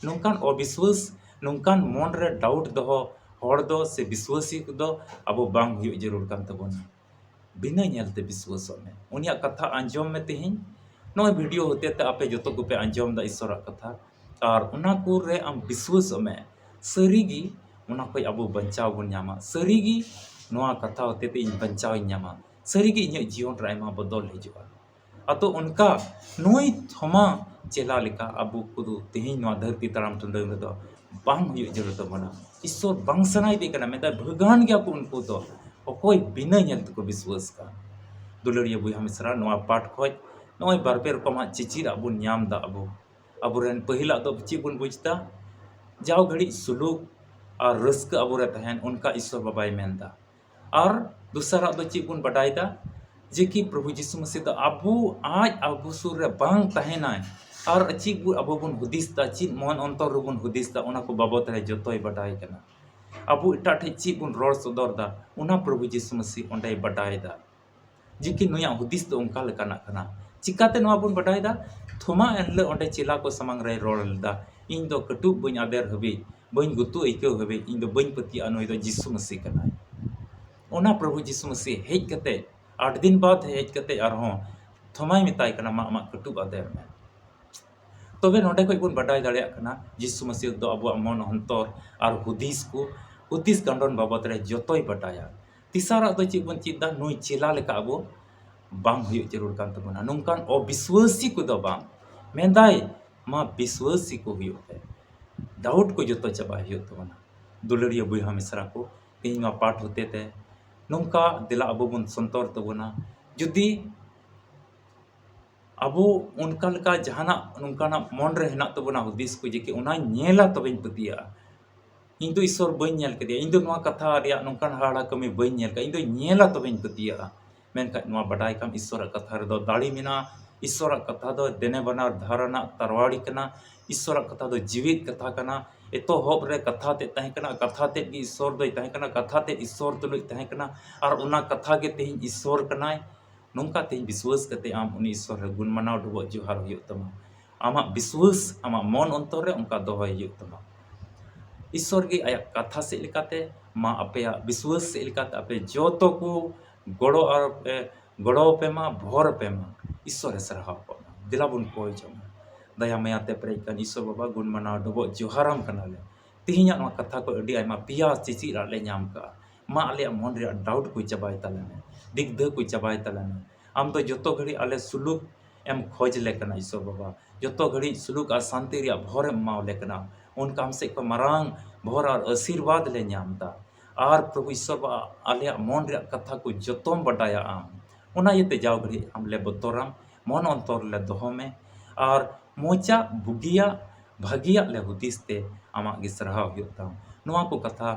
ᱱᱚᱝᱠᱟᱱ ᱚᱵᱤᱥᱣᱟᱹᱥ, ᱱᱚᱝᱠᱟᱱ ᱢᱚᱱ ᱨᱮ ᱰᱟᱣᱩᱴ ᱫᱚᱦᱚ ᱦᱚᱲ ᱫᱚ ᱥᱮ ᱵᱤᱥᱣᱟᱹᱥᱤ ᱠᱚᱫᱚ ᱟᱵᱚ ᱵᱟᱝ ᱦᱩᱭᱩᱜ ᱡᱟᱹᱨᱩᱲ ᱠᱟᱱ ᱛᱟᱵᱚᱱᱟ᱾ ᱵᱤᱱᱟᱹ ᱧᱮᱞ ᱛᱮ ᱵᱤᱥᱣᱟᱹᱥᱚᱜ ᱢᱮ᱾ ᱩᱱᱤᱭᱟᱜ ᱠᱟᱛᱷᱟ ᱟᱸᱡᱚᱢ ᱢᱮ ᱛᱮᱦᱮᱧ᱾ ᱱᱚᱜᱼᱚᱭ ᱵᱷᱤᱰᱤᱭᱳ ᱦᱚᱛᱮ ᱛᱮ ᱟᱯᱮ ᱡᱚᱛᱚ ᱠᱚᱯᱮ ᱟᱸᱡᱚᱢ ᱮᱫᱟ ᱤᱥᱥᱚᱨᱟᱜ ᱠᱟᱛᱷᱟ, ᱟᱨ ᱚᱱᱟ ᱠᱚᱨᱮ ᱟᱢ ᱵᱤᱥᱣᱟᱹᱥᱚᱜ ᱢᱮ᱾ ᱥᱟᱹᱨᱤᱜᱮ ᱚᱱᱟ ᱠᱷᱚᱡ ᱟᱵᱚ ᱵᱟᱧᱪᱟᱣ ᱵᱚᱱ ᱧᱟᱢᱟ᱾ ᱥᱟᱹᱨᱤᱜᱮ ᱱᱚᱣᱟ ᱠᱟᱛᱷᱟ ᱦᱚᱛᱮ ᱛᱮ ᱤᱧ ᱵᱟᱧᱪᱟᱣ ᱤᱧ ᱧᱟᱢᱟ᱾ ᱥᱟᱹᱨᱤᱜᱮ ᱤᱧᱟᱹᱜ ᱡᱤᱭᱚᱱ ᱨᱮ ᱟᱭᱢᱟ ᱵᱚᱫᱚᱞ ᱦᱤᱡᱩᱜᱼᱟ᱾ ᱟᱫᱚ ᱚᱱᱠᱟ ᱱᱩᱭ ᱛᱷᱚᱢᱟ ᱪᱮᱞᱟ ᱞᱮᱠᱟ ᱟᱵᱚ ᱠᱚᱫᱚ ᱛᱮᱦᱮᱧ ᱱᱚᱣᱟ ᱫᱷᱟᱹᱨᱛᱤ ᱛᱟᱲᱟᱢ ᱴᱩᱰᱟᱹᱝ ᱨᱮᱫᱚ ᱵᱟᱝ ᱦᱩᱭᱩᱜ ᱡᱟᱹᱨᱩᱲ ᱛᱟᱵᱚᱱᱟ᱾ ᱤᱥᱥᱚᱨ ᱵᱟᱝ ᱥᱟᱱᱟᱭᱮᱫᱮ ᱠᱟᱱᱟ, ᱢᱮᱱᱫᱟᱭ ᱵᱷᱟᱹᱜᱟᱱ ᱜᱮᱭᱟ ᱠᱚ ᱩᱱᱠᱩ ᱫᱚ, ᱚᱠᱚᱭ ᱵᱤᱱᱟᱹ ᱧᱮᱞ ᱛᱮᱠᱚ ᱵᱤᱥᱣᱟᱹᱥ ᱠᱟᱱ᱾ ᱫᱩᱞᱟᱹᱲᱤᱭᱟᱹ ᱵᱚᱭᱦᱟ ᱢᱤᱥᱨᱟ, ᱱᱚᱣᱟ ᱯᱟᱴ ᱠᱷᱚᱡ ᱱᱚᱜᱼᱚᱭ ᱵᱟᱨ ᱯᱮ ᱨᱚᱠᱚᱢᱟᱜ ᱪᱤᱪᱤᱨᱟᱜ ᱵᱚᱱ ᱧᱟᱢ ᱮᱫᱟ ᱟᱵᱚ᱾ ᱟᱵᱚᱨᱮᱱ ᱯᱟᱹᱦᱤᱞᱟᱜ ᱫᱚ ᱪᱮᱫ ᱵᱚᱱ ᱵᱩᱡᱽ ᱮᱫᱟ? ᱡᱟᱣ ᱜᱷᱟᱹᱲᱤᱡ ᱥᱩᱞᱩᱠ ᱟᱨ ᱨᱟᱹᱥᱠᱟᱹ ᱟᱵᱚᱨᱮ ᱛᱟᱦᱮᱱ, ᱚᱱᱠᱟ ᱤᱥᱥᱚᱨ ᱵᱟᱵᱟᱭ ᱢᱮᱱᱫᱟ᱾ ᱟᱨ ᱫᱚᱥᱟᱨᱟᱜ ᱫᱚ ᱪᱮᱫ ᱵᱚᱱ ᱵᱟᱰᱟᱭ ᱮᱫᱟ? ᱡᱮ ᱠᱤ ᱯᱨᱚᱵᱷᱩ ᱡᱤᱥᱩ ᱢᱟᱹᱥᱤ ᱫᱚ ᱟᱵᱚ, ᱟᱡ ᱟᱵᱚ ᱥᱩᱨ ᱨᱮ ᱵᱟᱝ ᱛᱟᱦᱮᱱᱟᱭ, ᱟᱨ ᱪᱮᱫ ᱵᱚ-, ᱟᱵᱚ ᱵᱚᱱ ᱦᱩᱫᱤᱥ ᱮᱫᱟ, ᱪᱮᱫ ᱢᱚᱱ ᱚᱱᱛᱚᱨ ᱨᱮᱵᱚᱱ ᱦᱩᱫᱤᱥ ᱮᱫᱟ, ᱚᱱᱟ ᱠᱚ ᱵᱟᱵᱚᱛ ᱨᱮ ᱡᱚᱛᱚᱭ ᱵᱟᱰᱟᱭ ᱠᱟᱱᱟ᱾ ᱟᱵᱚ ᱮᱴᱟᱜ ᱴᱷᱮᱡ ᱪᱮᱫ ᱵᱚᱱ ᱨᱚᱲ ᱥᱚᱫᱚᱨ ᱮᱫᱟ, ᱚᱱᱟ ᱯᱨᱚᱵᱷᱩ ᱡᱤᱥᱩ ᱢᱟᱹᱥᱤ ᱚᱸᱰᱮᱭ ᱵᱟᱰᱟᱭ ᱮᱫᱟ᱾ ᱡᱮ ᱠᱤ ᱱᱩᱭᱟᱜ ᱦᱩᱫᱤᱥ ᱫᱚ ᱚᱱᱠᱟ ᱞᱮᱠᱟᱱᱟᱜ ᱠᱟᱱᱟ᱾ ᱪᱤᱠᱟᱛᱮ ᱱᱚᱣᱟ ᱵᱚᱱ ᱵᱟᱰᱟᱭ ᱮᱫᱟ? ᱛᱷᱚᱢᱟ ᱮᱱᱦᱤᱞᱳᱜ ᱚᱸᱰᱮ ᱪᱮᱞᱟ ᱠᱚ ᱥᱟᱢᱟᱝ ᱨᱮᱭ ᱨᱚᱲ ᱞᱮᱫᱟ, "ᱤᱧ ᱫᱚ ᱠᱟᱹᱴᱩᱵ ᱵᱟᱹᱧ ᱟᱫᱮᱨ ᱦᱟᱹᱵᱤᱡ, ᱵᱟᱹᱧ ᱜᱩᱛᱩ ᱟᱹᱭᱠᱟᱹᱣ ᱦᱟᱹᱵᱤᱡ, ᱤᱧ ᱫᱚ ᱵᱟᱹᱧ ᱯᱟᱹᱛᱭᱟᱹᱜᱼᱟ, ᱱᱩᱭ ᱫᱚ ᱡᱤᱥᱩ ᱢᱟᱹᱥᱤ ᱠᱟᱱᱟᱭ᱾" ᱚᱱᱟ ᱯᱨᱚᱵᱷᱩ ᱡᱤᱥᱩ ᱢᱟᱹᱥᱤ ᱦᱮᱡ ᱠᱟᱛᱮ, ᱟᱴ ᱫᱤᱱ ᱵᱟᱫ ᱦᱮᱡ ᱠᱟᱛᱮ ᱟᱨᱦᱚᱸ ᱛᱷᱚᱢᱟᱭ ᱢᱮᱛᱟᱭ ᱠᱟᱱᱟ, "ᱢᱟ ᱟᱢᱟᱜ ᱠᱟᱹᱴᱩᱵ ᱟᱫᱮᱨ ᱢᱮ᱾" ᱛᱚᱵᱮ ᱱᱚᱰᱮ ᱠᱷᱚᱡ ᱵᱚᱱ ᱵᱟᱰᱟᱭ ᱫᱟᱲᱮᱭᱟᱜ ᱠᱟᱱᱟ, ᱡᱤᱥᱩ ᱢᱟᱹᱥᱤ ᱫᱚ ᱟᱵᱚᱣᱟᱜ ᱢᱚᱱ ᱚᱱᱛᱚᱨ ᱟᱨ ᱦᱩᱫᱤᱥ ᱠᱚ, ᱦᱩᱫᱤᱥ ᱜᱟᱱᱰᱚᱱ ᱵᱟᱵᱚᱛ ᱨᱮ ᱡᱚᱛᱚᱭ ᱵᱟᱰᱟᱭᱟ᱾ ᱛᱮᱥᱟᱨᱟᱜ ᱫᱚ ᱪᱮᱫ ᱵᱚᱱ ᱪᱮᱫ ᱮᱫᱟ? ᱱᱩᱭ ᱪᱮᱞᱟ ᱞᱮᱠᱟ ᱟᱵᱚ ᱵᱟᱝ ᱦᱩᱭᱩᱜ ᱡᱟᱹᱨᱩᱲ ᱠᱟᱱ ᱛᱟᱵᱚᱱᱟ᱾ ᱱᱚᱝᱠᱟᱱ ᱚᱵᱤᱥᱣᱟᱹᱥᱤ ᱠᱚᱫᱚ ᱵᱟᱝ᱾ ᱢᱮᱱᱫᱟᱭ, ᱢᱟ ᱵᱤᱥᱣᱟᱹᱥᱤ ᱠᱚ ᱦᱩᱭᱩᱜ ᱯᱮ᱾ ᱰᱟᱣᱩᱴ ᱠᱚ ᱡᱚᱛᱚ ᱪᱟᱵᱟᱭ ᱦᱩᱭᱩᱜ ᱛᱟᱵᱚᱱᱟ᱾ ᱫᱩᱞᱟᱹᱲᱤᱭᱟᱹ ᱵᱚᱭᱦᱟ ᱢᱤᱥᱨᱟ ᱠᱚ, ᱛᱮᱦᱮᱧ ᱱᱚᱣᱟ ᱯᱟᱴ ᱦᱚᱛᱮ ᱛᱮ ᱱᱚᱝᱠᱟ ᱫᱮᱞᱟ ᱟᱵᱚ ᱵᱚᱱ ᱥᱚᱱᱛᱚᱨ ᱛᱟᱵᱚᱱᱟ᱾ ᱡᱩᱫᱤ ᱟᱵᱚ ᱚᱱᱠᱟ ᱞᱮᱠᱟ ᱡᱟᱦᱟᱱᱟᱜ ᱱᱚᱝᱠᱟᱱᱟᱜ ᱢᱚᱱ ᱨᱮ ᱦᱮᱱᱟᱜ ᱛᱟᱵᱚᱱᱟ ᱦᱩᱫᱤᱥ ᱠᱚ, ᱡᱮ ᱠᱤ ᱚᱱᱟᱧ ᱧᱮᱞᱟ ᱛᱚᱵᱮᱧ ᱯᱟᱹᱛᱭᱟᱹᱜᱼᱟ, ᱤᱧ ᱫᱚ ᱤᱥᱥᱚᱨ ᱵᱟᱹᱧ ᱧᱮᱞ ᱠᱮᱫᱮᱭᱟ, ᱤᱧ ᱫᱚ ᱱᱚᱣᱟ ᱠᱟᱛᱷᱟ ᱨᱮᱭᱟᱜ ᱱᱚᱝᱠᱟᱱ ᱦᱟᱦᱟᱲᱟ ᱠᱟᱹᱢᱤ ᱵᱟᱹᱧ ᱧᱮᱞ ᱠᱟᱜᱼᱟ, ᱤᱧ ᱫᱚᱧ ᱧᱮᱞᱟ ᱛᱚᱵᱮᱧ ᱯᱟᱹᱛᱭᱟᱹᱜᱼᱟ᱾ ᱢᱮᱱᱠᱷᱟᱱ ᱱᱚᱣᱟ ᱵᱟᱰᱟᱭ ᱠᱟᱢ, ᱤᱥᱥᱚᱨᱟᱜ ᱠᱟᱛᱷᱟ ᱨᱮᱫᱚ ᱫᱟᱲᱮ ᱢᱮᱱᱟᱜᱼᱟ᱾ ᱤᱥᱥᱚᱨᱟᱜ ᱠᱟᱛᱷᱟ ᱫᱚ ᱫᱮᱱᱮ ᱵᱟᱱᱟᱨ ᱫᱷᱟᱨᱟ ᱨᱮᱱᱟᱜ ᱛᱟᱨᱣᱟᱲᱤ ᱠᱟᱱᱟ᱾ ᱤᱥᱥᱚᱨᱟᱜ ᱠᱟᱛᱷᱟ ᱫᱚ ᱡᱤᱣᱤᱫ ᱠᱟᱛᱷᱟ ᱠᱟᱱᱟ᱾ ᱮᱛᱚᱦᱚᱵ ᱨᱮ ᱠᱟᱛᱷᱟ ᱛᱮᱫ ᱛᱟᱦᱮᱸ ᱠᱟᱱᱟ, ᱠᱟᱛᱷᱟ ᱛᱮᱫ ᱜᱮ ᱤᱥᱥᱚᱨ ᱫᱚᱭ ᱛᱟᱦᱮᱸ ᱠᱟᱱᱟ, ᱠᱟᱛᱷᱟ ᱛᱮᱫ ᱤᱥᱥᱚᱨ ᱛᱩᱞᱩᱡ ᱛᱟᱦᱮᱸ ᱠᱟᱱᱟ, ᱟᱨ ᱚᱱᱟ ᱠᱟᱛᱷᱟ ᱜᱮ ᱛᱮᱦᱮᱧ ᱤᱥᱥᱚᱨ ᱠᱟᱱᱟᱭ᱾ ᱱᱚᱝᱠᱟ ᱛᱮᱦᱮᱧ ᱵᱤᱥᱣᱟᱹᱥ ᱠᱟᱛᱮ ᱟᱢ ᱩᱱᱤ ᱤᱥᱥᱚᱨ ᱨᱮ ᱜᱩᱱ ᱢᱟᱱᱟᱣ ᱰᱚᱵᱚᱜ ᱡᱚᱦᱟᱨ ᱦᱩᱭᱩᱜ ᱛᱟᱢᱟ᱾ ᱟᱢᱟᱜ ᱵᱤᱥᱣᱟᱹᱥ ᱟᱢᱟᱜ ᱢᱚᱱ ᱚᱱᱛᱚᱨ ᱨᱮ ᱚᱱᱠᱟ ᱫᱚᱦᱚᱭ ᱦᱩᱭᱩᱜ ᱛᱟᱢᱟ᱾ ᱤᱥᱥᱚᱨ ᱜᱮ ᱟᱭᱟᱜ ᱠᱟᱛᱷᱟ ᱥᱮᱫ ᱞᱮᱠᱟᱛᱮ, ᱢᱟ ᱟᱯᱮᱭᱟᱜ ᱵᱤᱥᱣᱟᱹᱥ ᱥᱮᱫ ᱞᱮᱠᱟᱛᱮ ᱟᱯᱮ ᱡᱚᱛᱚ ᱠᱚ ᱜᱚᱲᱚ ᱟᱨ ᱯᱮ ᱜᱚᱲᱚ ᱟᱯᱮ ᱢᱟ, ᱵᱷᱚᱨ ᱟᱯᱮ ᱢᱟ᱾ ᱤᱥᱥᱚᱨᱮ ᱥᱟᱨᱦᱟᱣ ᱠᱚᱜ ᱢᱟ᱾ ᱫᱮᱞᱟ ᱵᱚᱱ ᱠᱚᱭ ᱡᱚᱝᱟ᱾ ᱫᱟᱭᱟ ᱢᱟᱭᱟ ᱛᱮ ᱯᱮᱨᱮᱡ ᱠᱟᱱ ᱤᱥᱥᱚᱨ ᱵᱟᱵᱟ, ᱜᱩᱱ ᱢᱟᱱᱟᱣ ᱰᱚᱵᱚᱜ ᱡᱚᱦᱟᱨᱟᱢ ᱠᱟᱱᱟᱞᱮ᱾ ᱛᱮᱦᱮᱧᱟᱜ ᱱᱚᱣᱟ ᱠᱟᱛᱷᱟ ᱠᱚ ᱟᱹᱰᱤ ᱟᱭᱢᱟ ᱯᱮᱭᱟ ᱪᱮᱪᱮᱫ ᱨᱟᱜ ᱞᱮ ᱧᱟᱢ ᱠᱟᱜᱼᱟ᱾ ᱢᱟ ᱟᱞᱮᱭᱟᱜ ᱢᱚᱱ ᱨᱮᱭᱟᱜ ᱰᱟᱣᱩᱴ ᱠᱚ ᱪᱟᱵᱟᱭ ᱛᱟᱞᱮ ᱢᱮ, ᱫᱤᱜᱽᱫᱷᱟᱹ ᱠᱚ ᱪᱟᱵᱟᱭ ᱛᱟᱞᱮ ᱢᱮ᱾ ᱟᱢ ᱫᱚ ᱡᱚᱛᱚ ᱜᱷᱟᱹᱲᱤᱡ ᱟᱞᱮ ᱥᱩᱞᱩᱠ ᱮᱢ ᱠᱷᱚᱡᱽ ᱞᱮ ᱠᱟᱱᱟ ᱤᱥᱥᱚᱨ ᱵᱟᱵᱟ᱾ ᱡᱚᱛᱚ ᱜᱷᱟᱹᱲᱤᱡ ᱥᱩᱞᱩᱠ ᱟᱨ ᱥᱟᱱᱛᱤ ᱨᱮᱭᱟᱜ ᱵᱷᱚᱨ ᱮᱢ ᱮᱢᱟᱣ ᱞᱮ ᱠᱟᱱᱟ᱾ ᱚᱱᱠᱟ ᱟᱢ ᱥᱮᱫ ᱠᱷᱚᱱ ᱢᱟᱨᱟᱝ ᱵᱷᱚᱨ ᱟᱨ ᱟᱥᱤᱨᱵᱟᱫᱽ ᱞᱮ ᱧᱟᱢ ᱮᱫᱟ᱾ ᱟᱨ ᱯᱨᱚᱵᱷᱩ ᱤᱥᱥᱚᱨ ᱵᱟᱵᱟ, ᱟᱞᱮᱭᱟᱜ ᱢᱚᱱ ᱨᱮᱭᱟᱜ ᱠᱟᱛᱷᱟ ᱠᱚ ᱡᱚᱛᱚᱢ ᱵᱟᱰᱟᱭᱟ ᱟᱢ᱾ ᱚᱱᱟ ᱤᱭᱟᱹᱛᱮ ᱡᱟᱣ ᱜᱷᱟᱹᱲᱤᱡ ᱟᱢ ᱞᱮ ᱵᱚᱛᱚᱨᱟᱢ, ᱢᱚᱱ ᱚᱱᱛᱚᱨ ᱞᱮ ᱫᱚᱦᱚ ᱢᱮ, ᱟᱨ ᱢᱚᱡᱟᱜ ᱵᱩᱜᱤᱭᱟᱜ ᱵᱷᱟᱹᱜᱤᱭᱟᱜ ᱞᱮ ᱦᱩᱫᱤᱥ ᱛᱮ ᱟᱢᱟᱜ ᱜᱮ ᱥᱟᱨᱦᱟᱣ ᱦᱩᱭᱩᱜ ᱛᱟᱢ᱾ ᱱᱚᱣᱟ ᱠᱚ ᱠᱟᱛᱷᱟ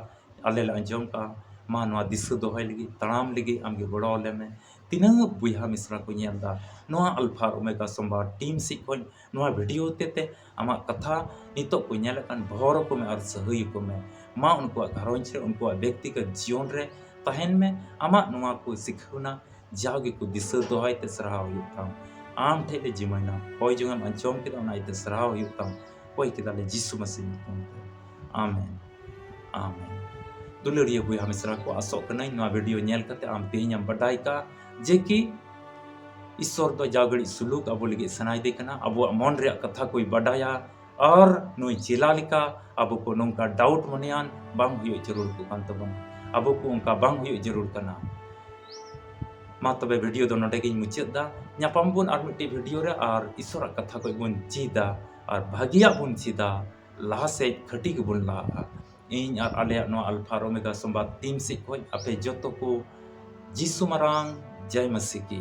ᱟᱞᱮ ᱞᱮ ᱟᱸᱡᱚᱢ ᱠᱟᱜᱼᱟ᱾ ᱢᱟ ᱱᱚᱣᱟ ᱫᱤᱥᱟᱹ ᱫᱚᱦᱚᱭ ᱞᱟᱹᱜᱤᱫ, ᱛᱟᱲᱟᱢ ᱞᱟᱹᱜᱤᱫ ᱟᱢ ᱜᱮ ᱜᱚᱲᱚ ᱟᱞᱮ ᱢᱮ᱾ ᱛᱤᱱᱟᱹᱜ ᱵᱚᱭᱦᱟ ᱢᱤᱥᱨᱟ ᱠᱚ ᱧᱮᱞ ᱮᱫᱟ ᱱᱚᱣᱟ ᱟᱞᱯᱷᱟ ᱟᱨ ᱳᱢᱮᱜᱟ ᱥᱚᱢᱵᱟᱫ ᱴᱤᱢ ᱥᱮᱫ ᱠᱷᱚᱱ ᱱᱚᱣᱟ ᱵᱷᱤᱰᱤᱭᱳ ᱦᱚᱛᱮ ᱛᱮ ᱟᱢᱟᱜ ᱠᱟᱛᱷᱟ ᱱᱤᱛᱚᱜ ᱠᱚ ᱧᱮᱞᱮᱫ ᱠᱟᱱ ᱵᱚᱦᱚᱨ ᱟᱠᱚ ᱢᱮ ᱟᱨ ᱥᱟᱹᱦᱟᱹᱭ ᱟᱠᱚ ᱢᱮ᱾ ᱢᱟ ᱩᱱᱠᱩᱣᱟᱜ ᱜᱷᱟᱨᱚᱸᱡᱽ ᱨᱮ, ᱩᱱᱠᱩᱣᱟᱜ ᱵᱮᱠᱛᱤᱜᱚᱛ ᱡᱤᱭᱚᱱ ᱨᱮ ᱛᱟᱦᱮᱱ ᱢᱮ᱾ ᱟᱢᱟᱜ ᱱᱚᱣᱟ ᱠᱚ ᱥᱤᱠᱷᱟᱹᱣᱱᱟ ᱡᱟᱣ ᱜᱮᱠᱚ ᱫᱤᱥᱟᱹ ᱫᱚᱦᱚᱭ ᱛᱮ ᱥᱟᱨᱦᱟᱣ ᱦᱩᱭᱩᱜ ᱛᱟᱢ᱾ ᱟᱢ ᱴᱷᱮᱡ ᱞᱮ ᱡᱤᱢᱟᱹᱭᱱᱟ, ᱦᱚᱭ ᱡᱚᱝ ᱮᱢ ᱟᱸᱡᱚᱢ ᱠᱮᱫᱟ, ᱚᱱᱟ ᱤᱭᱟᱹᱛᱮ ᱥᱟᱨᱦᱟᱣ ᱦᱩᱭᱩᱜ ᱛᱟᱢ᱾ ᱠᱚᱭ ᱠᱮᱫᱟᱞᱮ ᱡᱤᱥᱩ ᱢᱟᱹᱥᱤ ᱧᱩᱛᱩᱢ ᱛᱮ᱾ ᱟᱢᱮᱱ, ᱟᱢᱮᱱ᱾ ᱫᱩᱞᱟᱹᱲᱤᱭᱟᱹ ᱵᱚᱭᱦᱟ ᱢᱤᱥᱨᱟ ᱠᱚ, ᱟᱥᱚᱜ ᱠᱟᱹᱱᱟᱹᱧ ᱱᱚᱣᱟ ᱵᱷᱤᱰᱤᱭᱳ ᱧᱮᱞ ᱠᱟᱛᱮ ᱟᱢ ᱛᱮᱦᱮᱧ ᱮᱢ ᱵᱟᱰᱟᱭ ᱠᱟᱜᱼᱟ ᱡᱮ ᱠᱤ ᱤᱥᱥᱚᱨ ᱫᱚ ᱡᱟᱣ ᱜᱷᱟᱹᱲᱤᱡ ᱥᱩᱞᱩᱠ ᱟᱵᱚ ᱞᱟᱹᱜᱤᱫ ᱥᱟᱱᱟᱭᱮᱫᱮ ᱠᱟᱱᱟ, ᱟᱵᱚᱣᱟᱜ ᱢᱚᱱ ᱨᱮᱭᱟᱜ ᱠᱟᱛᱷᱟ ᱠᱚᱭ ᱵᱟᱰᱟᱭᱟ᱾ ᱟᱨ ᱱᱩᱭ ᱪᱮᱞᱟ ᱞᱮᱠᱟ ᱟᱵᱚ ᱠᱚ ᱱᱚᱝᱠᱟ ᱰᱟᱣᱩᱴ ᱢᱚᱱᱮᱭᱟᱱ ᱵᱟᱝ ᱦᱩᱭᱩᱜ ᱡᱟᱹᱨᱩᱲ ᱠᱚ ᱠᱟᱱ ᱛᱟᱵᱚᱱᱟ, ᱟᱵᱚ ᱠᱚ ᱚᱱᱠᱟ ᱵᱟᱝ ᱦᱩᱭᱩᱜ ᱡᱟᱹᱨᱩᱲ ᱠᱟᱱᱟ᱾ ᱢᱟ ᱛᱚᱵᱮ ᱵᱷᱤᱰᱤᱭᱳ ᱫᱚ ᱱᱚᱰᱮ ᱜᱤᱧ ᱢᱩᱪᱟᱹᱫ ᱫᱟ᱾ ᱧᱟᱯᱟᱢ ᱵᱚᱱ ᱟᱨ ᱢᱤᱫᱴᱤᱡ ᱵᱷᱤᱰᱤᱭᱳ ᱨᱮ, ᱟᱨ ᱤᱥᱥᱚᱨᱟᱜ ᱠᱟᱛᱷᱟ ᱠᱚ ᱵᱚᱱ ᱪᱮᱫᱟ ᱟᱨ ᱵᱷᱟᱹᱜᱤᱭᱟᱜ ᱵᱚᱱ ᱪᱮᱫᱟ, ᱞᱟᱦᱟ ᱥᱮᱫ ᱠᱷᱟᱹᱴᱤ ᱜᱮᱵᱚᱱ ᱞᱟᱦᱟᱜᱼᱟ᱾ ᱤᱧ ᱟᱨ ᱟᱞᱮᱭᱟᱜ ᱱᱚᱣᱟ ᱟᱞᱯᱷᱟ ᱟᱨ ᱳᱢᱮᱜᱟ ᱥᱚᱢᱵᱟᱫ ᱴᱤᱢ ᱥᱮᱫ ᱠᱷᱚᱱ ᱟᱯᱮ ᱡᱚᱛᱚ ᱠᱚ ᱡᱤᱥᱩ ᱢᱟᱨᱟᱝ ᱡᱟᱭ ᱢᱟᱹᱥᱤ ᱠᱤ᱾